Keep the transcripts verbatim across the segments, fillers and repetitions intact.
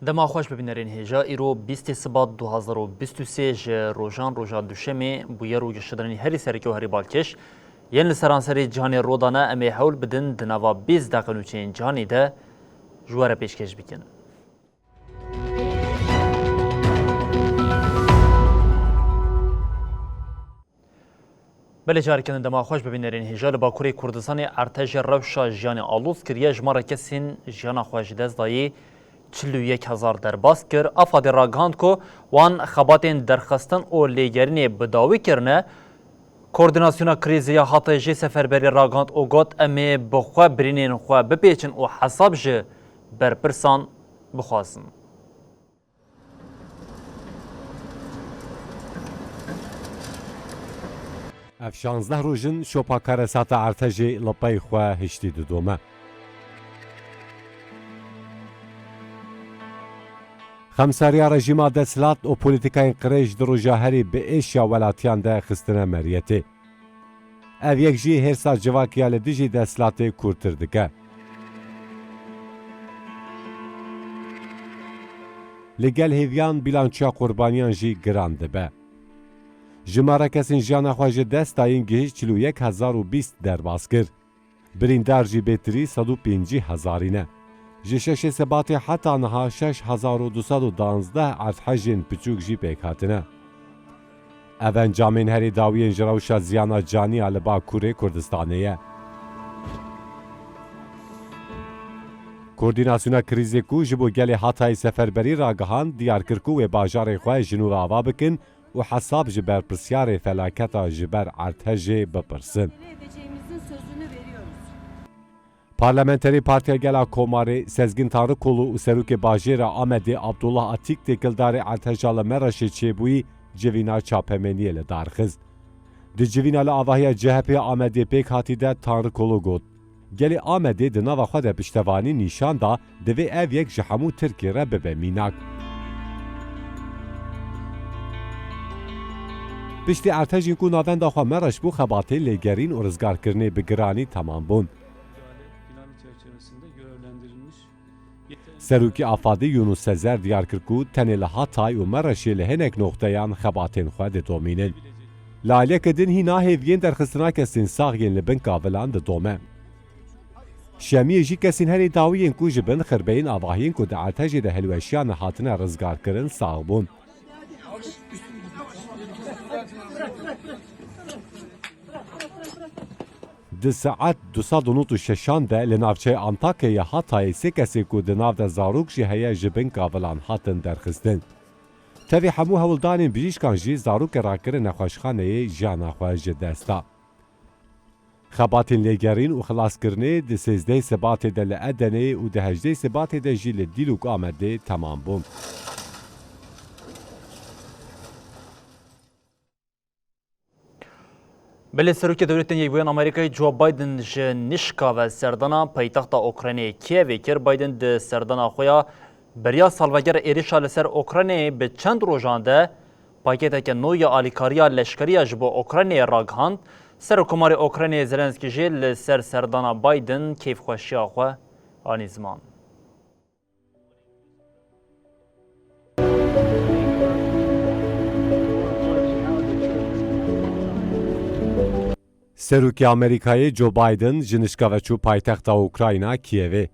Dema xweş bibînerên hêja, îro bîstê Sibat du hazar û bîst û sê ji rojan roja Duşemê bûyer û giştedinên herî sereke û herî balkêş yên li seranserê cîhanê rû dane, em ê hewl bidin di nava bîst deqe nûçeyên cîhanê de ji we re pêşkêş bikin. Belê, careke din dema xweş bibînerên hêja. Li Bakurê Kurdistanê ertejê rewşa jiyanê alozkiriye, jimara kesên jiyana xwe ji dest dayî çil û yek hezar derbas kir. AFADê ragihand ku wan xebatên derxistin û lêgerînê bi dawî kirine. Koordînasyona Krîzê ya Hatayê jê seferberî ragihand û got, em ê bi xwe birînên xwe bipêçin û hesab ji berpirsan bixwazin. Ev şazdeh roj in şopa karesata ertejê li pey xwe hiştî didome. Xemsariya rejîma desthilat û polîtîkayên qirêj di roja herî bi êş ya welatiyan de xistine meriyetê. Ev yek jî hêrsa civakî ya li dijî desthilatê kûrtir dike. Li gel hêviyan bîlançoya qurbaniyan jî giran dibe. Jimara kesên jiyana xwe ji dest dayîn gihişt çil û yek hezar û bîst derbas kir. Birîndar jî bêtirî sed û pêncî hezarî ne. Ji şeşê Sebatê heta niha şeş hezar û du sed û duwazdeh erdhejên piçûk jî pêk hatine. Ev encamên herî dawiyên ji rewşa ziyana canî ya li Bakurê Kurdistanê ye. Koordînasyona krîzê ku ji bo gelê Hatayê seferberî ragihand, diyar kir ku wê bajarê xwe ji nû ve ava bikin û hesab ji berpirsiyarê felaketa ji ber erdhejê bipirsin. Edeceğimizin sözünü veriyoruz. Parlamenterê Partiya Gela Komarê Sezgin Tanrıkulu û Serokê Bajêra Amedê Abdullah Atîk têkildarê erdheja li Mereşê çêbûyî civîna çapemeniyê li dar xist. Di civîna li avahiya C H P ya Amedê pêk hatî de Tanrıkulu got, Gelê Amedê di nava xwe de piştevanî nîşan da, divê ev yek ji hemû Tirkiyê re bibe mînak. Piştî erdhejên ku navenda xwe Mereş bû, xebatên lêgerîn û rizgarkirinê bi giranî temam bûn. Müdahale planı çerçevesinde görevlendirilmiş yeterli Serokê AFADê Yunus Sezer diyar kir ku tenê li Hatay û Mereşê li hinek noxteyan xebatên xwe didomînin. Li aliyeke din hîna hêviyên derxistina kesên sax yên li bin kavilan didome. Şemiyê jî kesên herî dawî yên ku ji bin xirbeyên avahiyên ku di erdhejê de hilweşiyane hatine rizgarkirin sax bûn. Di saet du sed û nod û şeşan de li navçeya Antakyayê ya Hatayê sê kesê ku di nav de zarok jî heye ji bin kavilan hatin derxistin. Tevî hemû hewldanên bijîşkan jî zarokê rakirin nexweşxaneyê jiyana xwe ji dest da. Xebatên lêgerîn û xilaskirinê di sêzdehê Sebatê de li Edenê û di hejdehê Sebatê de jî li Dîlok Amedê temam bûn. Belê Serokê Dewletên Yekbûyên Amerîkayê Joe Biden ji nişka ve serdana paytexta Ukraynayê Kievê kir. Biden di serdana xwe ya beriya salvegera êrişa li ser Ukraynayê bi çend rojan de paketeke nû ya alîkariya leşkerî ya ji bo Ukraynayê ragihand. Serokkomarê Ukraynayê Zelensky jî li ser serdana Biden kêfxweşiya xwe anî ziman. Serokê Amerîkayê Joe Biden ji nişka ve çû paytexta Ukrayna Kievê.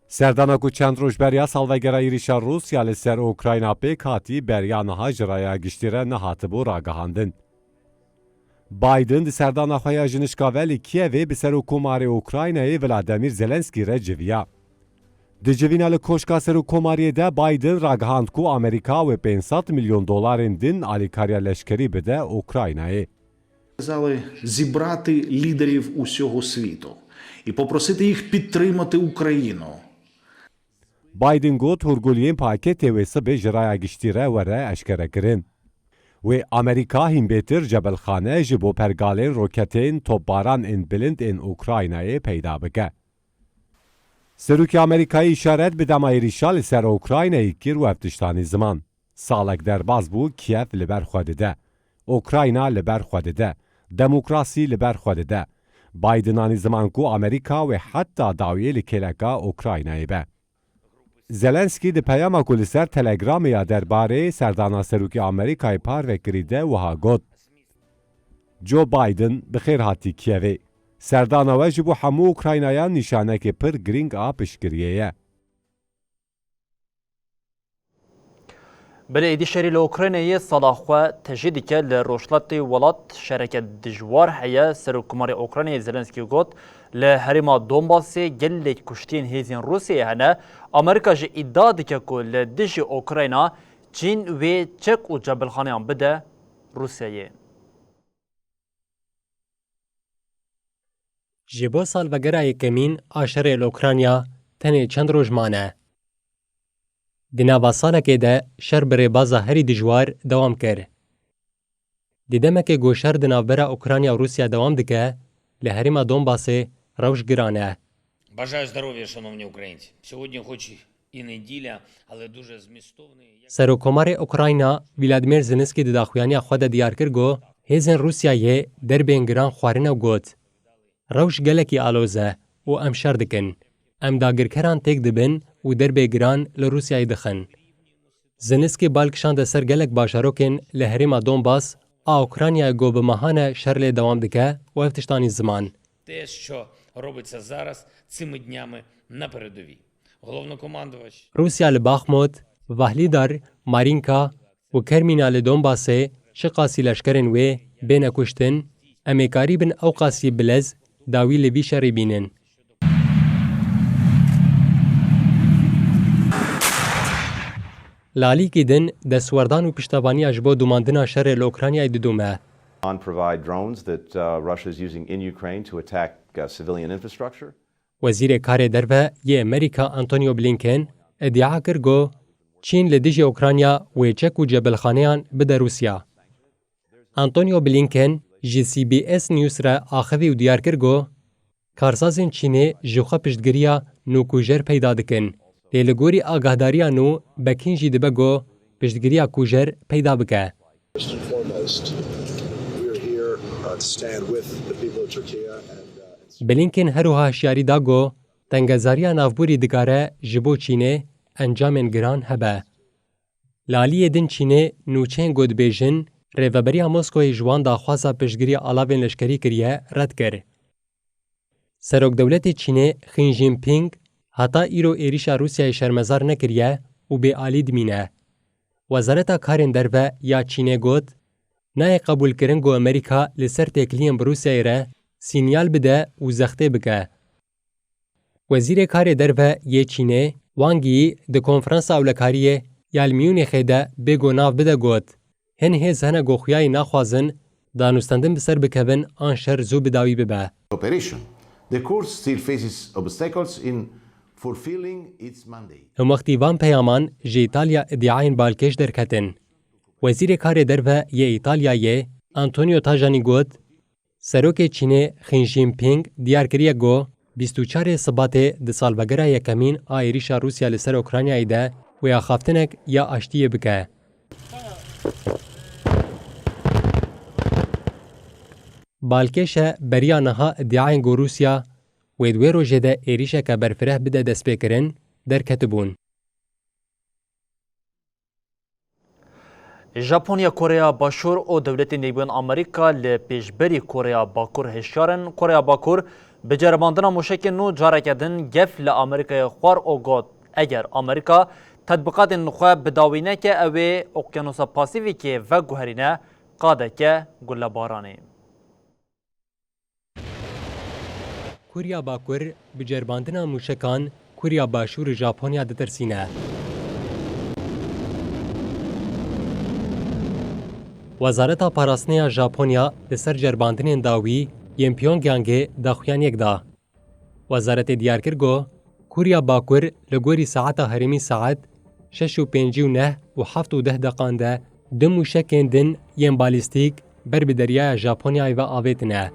Serdana ku çend roj beriya salvegera êrîşa Rûsya li ser Ukrayna pêk hatî, beriya niha ji raya giştî re nehatibû ragihandin. Biden di serdana xwe ya ji nişka ve li Kievê bi Serokkomarê Ukraynayê Vladimir Zelensky re civiya. Di civîna li Koşka Serokkomariyê de Biden ragihand ku Amerîka wê pênc sed milyon dolarên din alîkariya leşkerî bide Ukraynayê. Казали зібрати лідерів усього світу і попросити їх підтримати Україну. Biden got hûrguliyên paketê wê sibê ji raya giştî re were eşkerekirin. Wê Amerîka hîn bêtir cebelxane ji bo pergalên roketên topbaran ên bilind ên Ukraynayê peyda bike. Serokê Amerîkayê îşaret bi dema êrîşa li ser Ukraynayê kir û ev tişt anî ziman. Salek derbas bû Kiev li ber xwe dide. Ukrayna li ber xwe dide. Demokrasî li ber xwe dide. Biden anî ziman ku Amerîka wê heta dawiyê li kêleka Ukraynayê be. Zelenskî di peyama ku li ser Telegramê ya derbarê serdana serokê Amerîkayê parve kirî de wiha got, Joe Biden, bi xêr hatî Kievê. Serdana we ji bo hemû Ukraynayan nîşanekê pir girîng a piştgiriyê ye. Belê êdî şerî li Ukraynayê sala xwe tejî dike. Li rojhilatê welat şereke dijwar heye. Serokkomarê Ukraynayê Zelenskî got, li herêma Donbasê gelek kuştiyên hêzên Rûsyayê hene. Amerîka jî îdia dike ku li dijî Ukrayna Çîn wê çek û cebilxaneyan bide Rûsyayê. Ji bo salvegera yekemîn a şerê li Ukrayna tenê çend roj mane. Di nava salekê de şer bi rêbaza herî dijwar dewam kir. Di demekê ku şer di navbera Ukrayna û Rûsya dewam dike, li herêma Donbasê rewş giran e. Бажаю здоров'я, шановні українці. Сьогодні, хоч і неділя, але дуже змістовний. Serokkomarê Ukrayna Vladimir Zelenskî di daxuyaniya xwe de diyar kir ku hêzên Rûsyayê derbên giran xwarine û got, Rewş gelekî aloz e û em şer dikin. Em dagirkeran têk dibin û derbê giran li Rûsyayê dixin. Zelenskî bal kişande ser gelek bajarokên li herêma Donbas a Ukraynayê ku bi mehan e şer lê dewam dike û ev tişt anî ziman. Те, що робиться зараз цими днями на передовій. Головнокомандувач Rûsya li Baxmut, Vahlîdar, Marînka û Kermîna li Donbasê çiqasî leşkerên wê bêne kuştin, em ê karîbin ewqasî bilez dawî li vî şerî bînin. Li alîkî din destwerdan û piştevaniya ji bo domandina şerê li Ukraynayê didome. Iran provide drones that uh, Russia is using in Ukraine to attack uh, civilian infrastructure. Wezîrê Karê Derve yê Amerîka Antonio Blinken îdia kir ku Çîn li dijî Ukrayna wê çek û cebilxaneyan bide Rûsya. Antonio Blinken ji C B S News re axivî û diyar kir ku karsazên Çînê jixwe piştgiriya nû kujer peyda dikin. Lê li gorî agahdariya nû, Bekîn jî dibe ku piştgiriya kujer peyda bike. First and foremost, we are here uh, to stand with the people of Turkey and uh, Blinken her wiha hişyarî da ku tengezariya navborî dikare ji bo Çînê encamên giran hebe. Li aliyê din Çînê nûçeyên ku dibêjin rêveberiya Moskoyê ji wan daxwaza piştgiriya alavên leşkerî kiriye red kir. Serokdewletê Çînê Xi Jinping heta îro êrîşa Rûsyayê şermezar nekiriye û bêalî dimîne. Wezareta Karên Derve ya Çînê got, nayê qebûlkirin ku Amerîka li ser têkiliyên bi Rûsyayê re sînyal bide û zextê bike. Wezîrê Karê Derve yê Çînê, Wang Yi, di konferansa ewlekariyê ya li Munîxê de bê ku nav bide got, Hin hêz hene ku xuyayî naxwazin danûstendin bi ser bikevin an şer zû bi dawî bibe. Operation. The course still faces obstacles in fulfilling its mandate. Hemwextî van peyaman ji Îtalya îdiayên balkêş derketin. Wezîrê Karê Derve yê Îtalyayê, Antonio Tajani got, Serokê Çînê Xi Jinping diyar kiriye ku bîst û çarê Sibatê di salvegera yekemîn a êrîşa Rûsya li ser Ukraynayê de wê axaftinek ya aştiyê bike. Balkêş e beriya niha îdiayên ku Rûsya wê di wê rojê de êrîşeke berfireh bide destpêkirin, derketibûn. Japonya, Koreya Başûr û Dewletên Yekbûyên Amerîka li pêşberî Koreya Bakur hişyar in. Koreya Bakur bi ceribandina mûşekên nû careke din gef li Amerîkayê xwar û got, eger Amerîka tetbiqatên xwe bi dawî neke, ew ê Okyanusa Pasîfîkê veguherîne qadeke gulebaranê. Kurya Bakur bi ceribandina mûşekan Kurya Başûr û Japonya ditirsîne. Wezareta Parastinê ya Japonya li ser cerbandinên dawî yên Pyongyangê daxuyaniyek da. Wezaretê diyar kir ku Kûriya Bakur li gorî saeta herêmî saet şeş û pêncî û neh û heft û deh deqan de du mûşekên din yên balîstîk ber bi deryaya Japonyayê ve avêtine.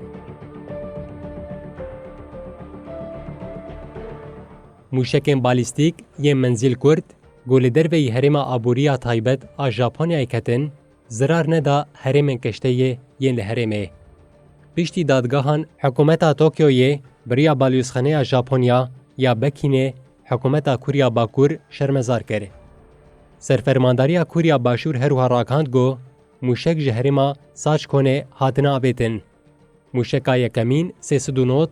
Mûşekên balîstîk yên menzîl kurt ku li derveyî herêma aborî ya taybet a Japonyayê ketin, zirar neda herêmên keşteyê yên li herêmê. Piştî dadgehan, hikûmeta Tokyoyê bi riya balyozxaneya Japonya ya Bekînê hikûmeta Kûriya Bakur şermezar kir. Serfermandariya Kûriya Başûr her wiha ragihand ku mûşek ji herêma Saçkonê hatine avêtin. Mûşeka yekemîn sê sed û nod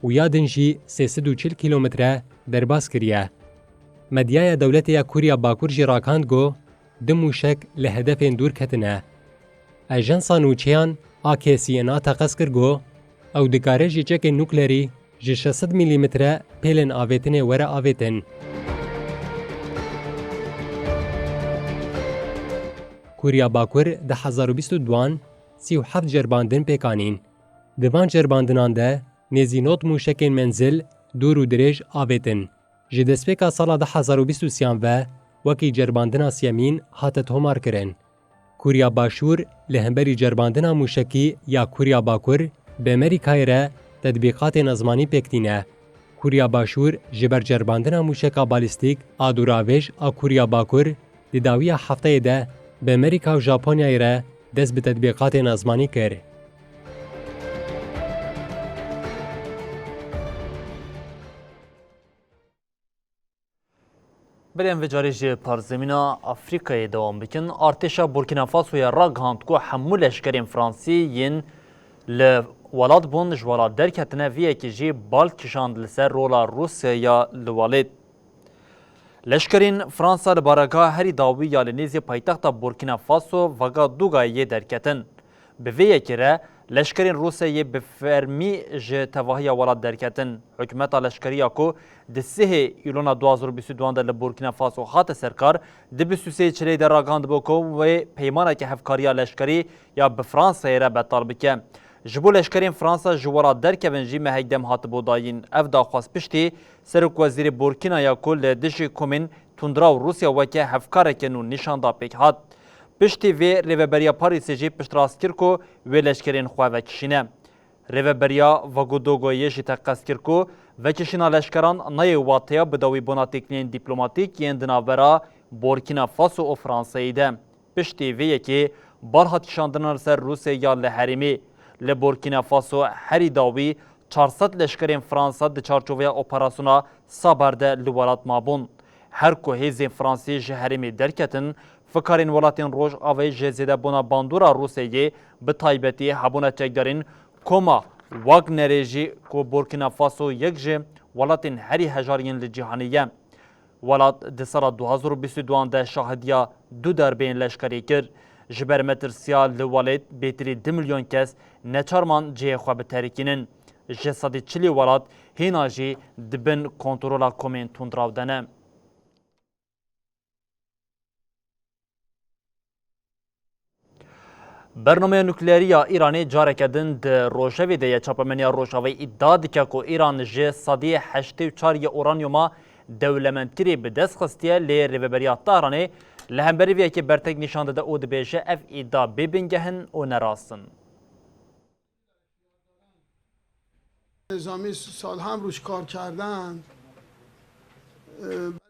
û ya din jî sê sed û çil kîlometre derbas kiriye. Medyaya dewletê ya Kûriya Bakur jî ragihand ku du mûşek li hedefên dûr ketine. Ajansa nûçeyan A K C N A teqez kir ku ew dikare ji çekên nuklerî ji şeş sed milîmetre pêlên avêtinê were avêtin. Kûriya Bakur di hezar û bîst û duan sî û heft cerbandin pêk anîn. Di van cerbandinan de nêzî nod mûşekên menzil, dûr û dirêj avêtin. Ji destpêka sala du hezar û bîst û sêyan ve wekî cerbandina siyemîn hate tomarkirin. Kûriya Başûr li hemberî cerbandina mûşekî ya Kûriya Bakur bi Amerîkayê re tetbîqatên ezmanî pêk tîne. Kûriya Başûr ji ber cerbandina mûşeka balîstîk a dûravêj a Kûriya Bakur di dawiya hefteyê de bi Amerîka û Japonyayê re dest bi tetbîqatên ezmanî kir. Berê em vê carê ji parzemîna Afrîkayê dewam bikin. Artêşa Burkina Fasoyê ragihand ku hemû leşkerên Fransî yên li welat bûn ji welat derketine, vê yekê jî bal kişand li ser rola Rûsyaya li welêt. Leşkerên Fransa li baregeha herî dawî ya li nêzî paytexta Burkina Faso Vagadugayê derketin. Bi vê yekê re leşkerên Rûsyayê bi fermî ji tevahiya welat derketin. Hikûmeta leşkerî ya ku di sihê Îlona du hazar û bîst û duan de li Burkina Faso hate serkar, di bîst û sê Çileyê de ragihandibû ku wê peymaneke hevkariya leşkerî ya bi Fransayê re betal bike. Ji bo leşkerên Fransa ji welat derkevin jî mehek dem hatibû dayîn. Ev daxwaz piştî Serokwezîrê Burkînaya ku li dijî komên tundra û Rûsya weke hevkareke nû nîşan da pêk hat. Piştî vê rêveberiya Parîsê jî piştrast kir ku wê leşkerên xwe vekişîne. Rêveberiya Vagodogoyê jî teqez kir ku vekişîna leşkeran nayê wateya bidawîbûna têkiliyên dîplomatîk yên di navbera Burkîna Faso û Fransayê de. Piştî vê yekê bal hat kişandina li ser Rûsya ya li herêmê. Li Burkîna Faso herî dawî çar sed leşkerên Fransa di çarçoveya operasyona Sabar de li welat mabûn. Her ku hêzên Fransî ji herêmê derketin, fikarên welatên Rojavayê ji zêdebûna bandora Rûsyayê, bi taybetî hebûna çekdarên koma Wagnerê jî ku Burkîna Faso yek ji welatên herî hejar yên li cîhanê ye. Welat di sala du hazar û bîst û duan de şahidiya du derbeyên leşkerî kir. Ji ber metirsiya li welêt bêtirî du milyon kes neçar man cihê xwe biterikînin. Ji sedî çilî welat hîna jî di bin kontrola komên tundraw de ne. Bernameya nukleerî ya Îranê careke din di rojevê de ye. Çapemeniya Rojavayê îdia dike ku Îran ji sedî heştê û çar yê uranyuma dewlemendkirî bi dest xistiye, lê rêveberiya Tehranê li hemberî vê yekê bertek nîşan dide û dibêje ev îdia bê bingeh in û ne rast in. نظامی سال‌ها هم روش کار کردن.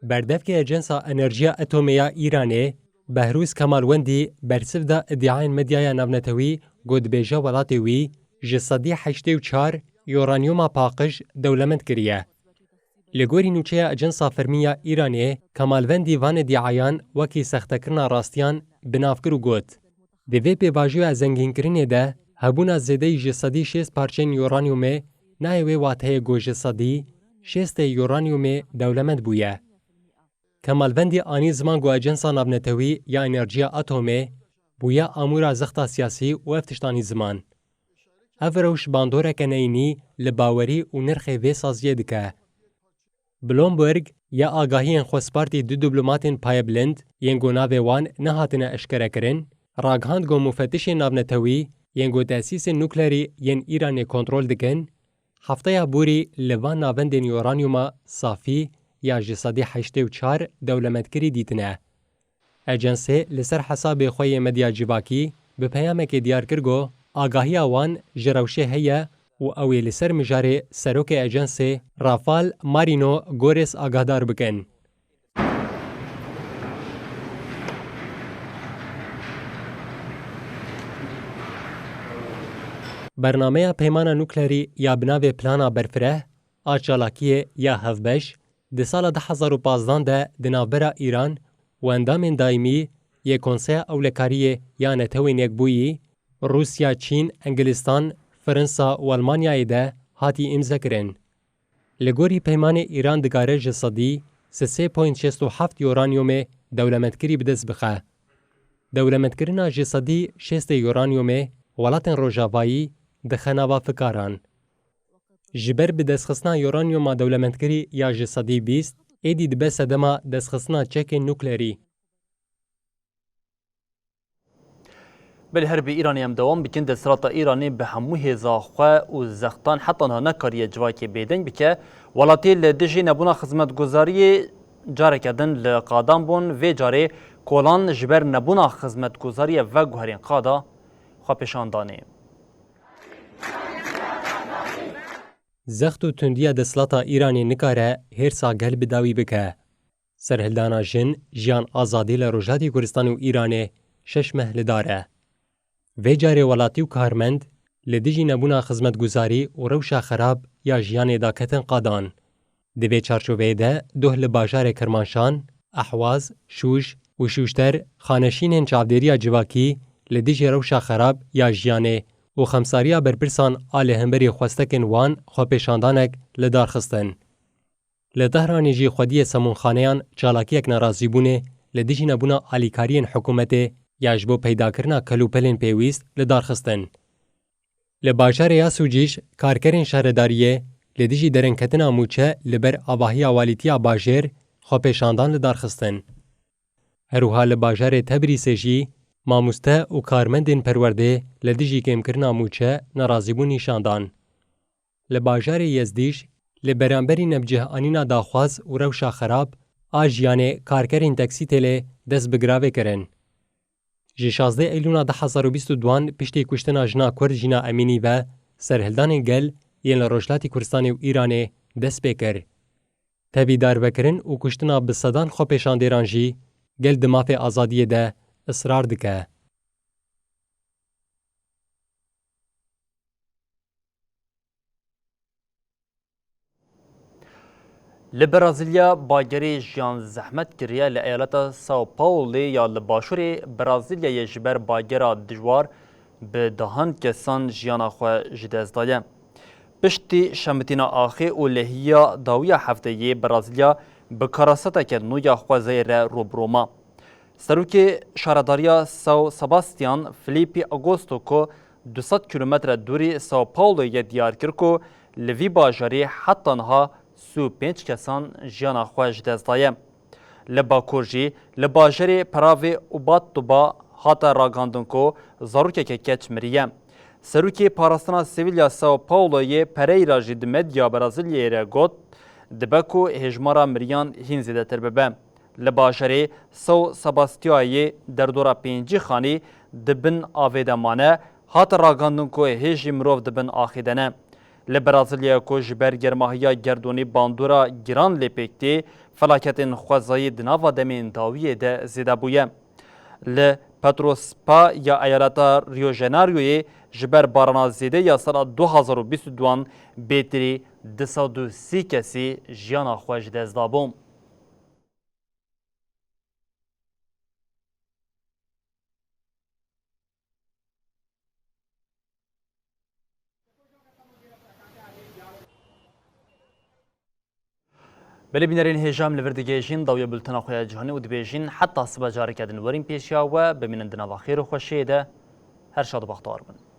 Berdevkê Ajansa Enerjiya Atomê ya Îranê, Behrûz Kemalwendî, bersiv da îdiayên medyaya navnetewî ku dibêje welatê wî ji sedî heştê û çar uranyuma paqij dewlemend kiriye. Li gorî nûçeya Ajansa Fermî ya Îranê, Kemalwendî van îdiayan wekî sextekirina rastiyan bi nav kir û got, Di vê pêvajoya zengînkirinê de hebûna zêdeyî ji sedî şêst parçeyên uranyumê nayê wê wateyê ku ji sedî şêstê uranyumê dewlemend bûye. Kemalvendî anî ziman ku Ajansa Navnetewî ya Enerjiya Atomê bûye amûra zexta siyasî û ev tişt anî ziman. Ev rewş bandoreke neyînî li bawerî û nirxê vê saziyê dike. Bloomberg ya agahiyên xwe spartî du diplomatên payebilind yên ku navê wan nehatine eşkerekirin, ragihand ku mufetişên navnetewî yên ku tesîsên nuklerî yên Îranê kontrol dikin, hefteya borî li van navendên uranyuma safî ya ji sedî heştê û çar dewlemendkirî dîtine. Ejensê li ser hesabê xwe yê medya civakî bi peyamekê diyar kir ku agahiya wan ji rewşê heye û ew ê li ser mijarê serokê ejensê Rafael Marino Gores agahdar bikin. Bernameya peymana nuklerî ya bi navê Plana Berfireh a çalakiyê ya hevbeş di sala du hezar û pazdeh de di navbera Îran û endamên daîmî yê Konseya Ewlekariyê ya Netewên Yekbûyî, Rûsya, Çîn, Engilistan, Fransa û Elmanyayê de hatî îmzekirin. Li gorî peymanê Îran dikare ji sedî sê sê point şêst û heft uranyumê dewlemendkirî bi dest bixe. Dewlemendkirina ji sedî şêstê uranyumê welatên Rojavayî dixe nava fikaran. Ji ber bi destxistina uranyuma dewlemendkirî ya ji sedî bîst êdî dibe sedema destxistina çekên nuklerî. Belê her bi Îranê em dewam bikin. Desthilata Îranê bi hemû hêza xwe û zextan heta niha nekariye civakê bêdeng bike. Welatê li dijî nebûna xizmetguzariyê careke din li qadan bûn. Vê carê kolan ji ber nebûna xizmetguzariyê veguherên qada xwepêşandanê. Zext û tundiya desthilata Îranê nikare hêrsa gel bi dawî bike. Serhildana jin, jiyan, azadî li Rojhilatê Kurdistan û Îranê şeş meh li dar e. Vê carê welatî û karmend li dijî nebûna xizmetguzarî û rewşa xerab ya jiyanê daketin qadan. Di vê çarçoveyê de doh li bajarê Kirmanşan, Ehwaz, Şûj û Şûşter xaneşînên çavdêriya civakî li dijî rewşa xerab ya jiyanê û xemsariya berpirsan a li hemberî xwestekên wan xwepêşandanek li dar xistin. Li Tehranê jî xwediyê semûnxaneyan çalakiyek nerazîbûnê li dijî nebûna alîkariyên hikûmetê ya ji bo peydakirina kelûpelên pêwîst li dar xistin. Li bajarê ya Sûcîş karkerên şaredariyê li dijî derengketina mûçe li ber avahiya walîtiya bajêr xwepêşandan li dar xistin. Her wiha li bajarê Tebrîsê jî mamoste û karmendên perwerdê li dijî kêmkirina mûçe nerazîbûn nîşan dan. Li bajarê Yezdîş li beramberî nebcihanîna daxwaz û rewşa xerab a jiyanê karkerên teksîtêlê dest bi giravê kirin. Ji şazdeh Eylûna du hezar û bîst û duan piştî kuştina jina Kurd Jîna Emînî ve serhildanên gel yên li Rojhilatê Kurdistanê û Îranê dest pê kir. Tevî darvekirin û kuştina bi sedan xwepêşandêran jî gel di mafê azadiyê de israr dike. Li Brazîlya bagerê jiyan zehmet kiriye. Li eyaleta São Paulo ya li başûrê Brazîlyayê ji ber bagera dijwar bi dehan kesan jiyana xwe ji dest daye. Piştî şemitîna axê û lehiya dawiya hefteyê Brazîlya bi karasateke nû ya xwezayê re rûbirû ma. Serokê Şaredariya São Sebastião, Filipe Augusto, ku du sed kîlometre dûrî São Pauloyê ye, diyar kir ku li vî bajarî heta niha sî û pênc kesan jiyana xwe ji dest daye. Li Bakur jî, li bajarê Parave Ubatuba hate ragihandin ku zarokeke keç miriye. Serokê Parastina Sivîl ya São Pauloyê Pereira jî di medya Brazîlyayê re got, dibe ku hêjmara miriyan hîn zêdetir bibe. Li bajarê São Sebastiãoyê derdora pêncî xanî di bin avê de mane, hate ragihandin ku hê jî mirov di bin axê de ne. Li Brazîlyayê ku ji ber germahiya gerdûnî bandora giran lê pêk tê, felaketên xwezayî di nava demên dawiyê de zêde bûye. Li Petrospa ya eyaleta Rio Janeiroyê ji ber barana zêde ya sala du hazar û bîst û duan bêtirî du sed û sî kesî jiyana xwe ji dest dabû. Belê bînerên hêja, em li vir digihêjin dawiya bultena xwe ya cîhanê û dibêjin heta sibe careke din werin pêşiya we, bimînin di nava xêr û xweşiyê de. Her şad û bextewar bin.